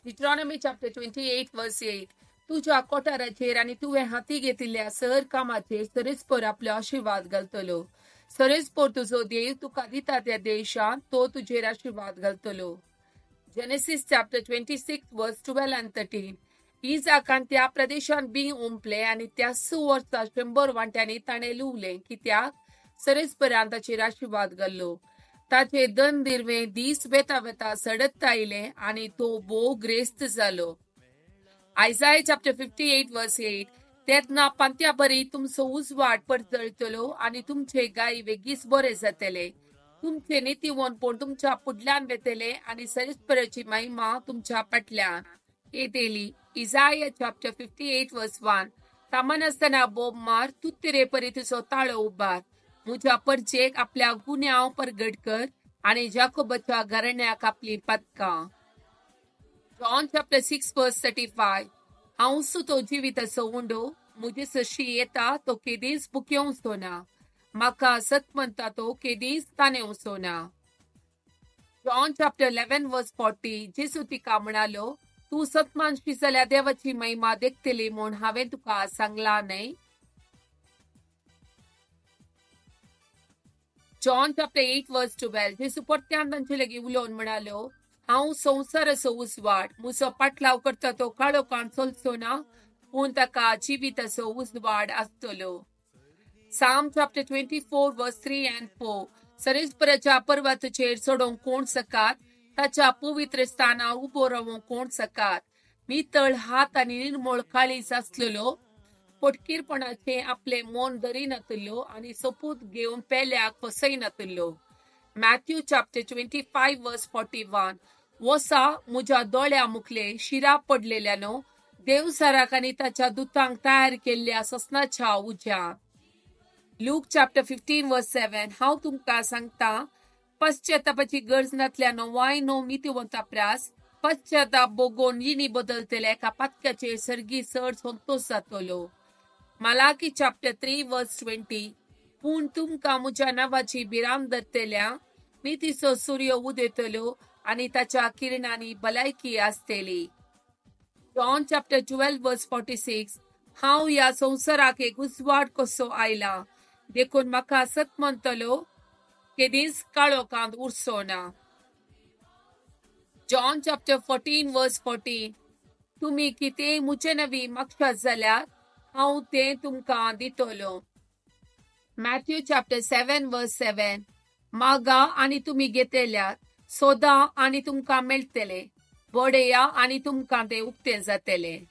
Deuteronomy chapter 28 verse 8. तुज्या कोठाराचेर आनी तुवें हाती घेतिल्ल्या सर कामाचेर सरेस्पर आपलो आशिर्वाद घालतलो. सरेस्पर तुजो देव तुका दिता त्या देशांत तो तुजेर आशिर्वाद घालतलो. Genesis chapter 26 verse 12 and 13. इजाकान त्या प्रदेशांत बी ओंपलें आनी त्या वर्सा 100 वांट्यांनी ताणें लुवलें, कित्याक सरेस्परान ताचेर आशिर्वाद घाल्लो. ताचे दन दिरवे दीस वेता वेता सडत आयले आनी तो भोव ग्रेस्त जालो. Isaiah chapter 58 verse 8. तेन्ना पांत्या बरी तुमचो उजवाड परजळटलो आनी तुमचे गाय वेगीच बरे जातले. तुमचे नितीवनपण तुमच्या फुडल्यान वेतले आनी सरेस्पराची महिमा तुमच्या फाटल्यान येतली. Isaiah chapter 58 verse 1. तामनासतना बोब मार, तुत्तिरे परी तुजो ताळो उबार. म्हज्या परजेक आपल्या गुन्यांव परगट कर आनी जाकोबाच्या घराण्याक आपली पदकां. John chapter 6 verse 35. हांव तो जिविताचो उंडो, म्हजे सरशी येता तो केदींच भुकेवचो ना, म्हाका सत म्हणटा तो केदींच तानेवचो ना. John chapter 11 verse 40. जेजू तिका म्हणालो, तूं सतमानशी जाल्यार देवाची महिमा देखतली म्हूण हांवें तुका सांगलां न्हय. John chapter 8 verse 12. जेजू परत्यान तांचे लागीं उलोवन म्हणालो, हांव संवसाराचो उजवाड, म्हजो पाटलाव करता तो काळोखान चलचो ना, पूण ताका जिविताचो उजवाड आसतलो. Psalm chapter 24 verse 3 and 4. सरेस्पराच्या पर्वताचेर चडोवंक कोण सकात, ताच्या पवित्र स्थानार उबो रावंक कोण सकात. नितळ हात आनी निर्मळ काळीज आसलेलो, पोटकीरपणाचें आपलें मन धरिनातल्लो आनी सोपूत घेवन पेल्याक फसयनातल्लो. Matthew chapter 25 verse 41. वसा म्हज्या दोळ्या मुखले शिरा पडलेल्यानो, देवसाराक आनी ताच्या दुतांक तयार केल्ल्या ससनाच्या उज्यांत. Luke chapter 15 verse 7. हांव तुमकां सांगता, पश्चातापाची गरज नातल्या नवाय णव नितीवंता प्रास पश्चाताप भोगोवन जिणी बदलतले एका पातक्याचेर सर्गी चड संतोश जातलो. Malachi chapter 3 verse 20. पूण तुमकां म्हज्या नांवाची भिरांत धरतल्या नितीचो सूर्य उदेतलो आनी ताच्या किरणांनी भलायकी आसतली. John chapter 12 verse 46. हांव ह्या संवसाराक एक उजवाड कसो आयला, देखून म्हाका सत म्हणटलो केदींच काळोखांत उरचो ना. John chapter 14 verse 14. तुमी कितेंय म्हजे नवी मागशात जाल्यार हांव तें तुमकां दितलो. Matthew chapter 7 verse 7. मागा आनी तुमी घेतल्यात, सोदा आनी तुमकां मेळटले, बडया आनी तुमकां तें उक्तें जातलें.